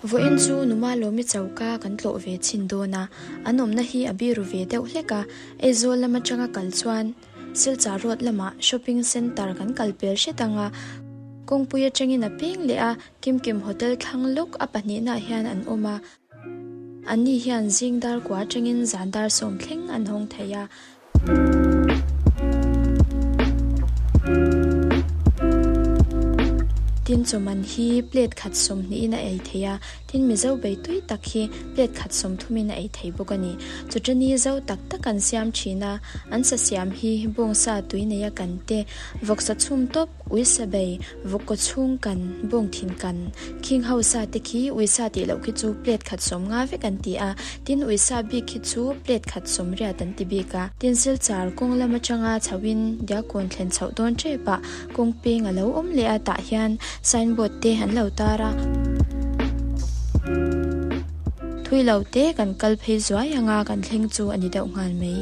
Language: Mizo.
Vawiin chu Numa Lawmi choka kan tlawh ve chhin dawn a, an awmna hi a biru ve deuh hlek a, Aizawl lam atanga kal chuan Silchar Road lamah Shopping Centre kan kal pel hret ang a, kawngpui atangin a peng leh a, Kimkim Hotel thlang lawk a pahnihnaah hian an awm a. Anni hian zing dar kua atangin zan dar sawm thleng an hawng thei a. Tin chawman hi plate khat sawmhnihin a ei thei a, tin Mizo bei tui tak hi plate khat sawmthumin a ei thei bawk a ni. Chutani zo tak tak an siam thin a, an sa siam hi bawngsa tui neia kan te, vawksa chhum tawp, Uisa bei, vawk kaw chhung kan, bawng thin kan, khing hausa te khi uisa tih loh khi chu plate khat sawm nga vek an ti a, tin uisa bik khi chu plate khat sawm riat an ti bik a. Tin Silchar kawng lam atanga chhoin Diakawn thlen chhoh dawn tep ah kawng peng a lo awm leh a tah hian sign board te an lo tar a. Thui lo te kan kal phei zuai anga kan thleng chu a ni deuh nghal mai.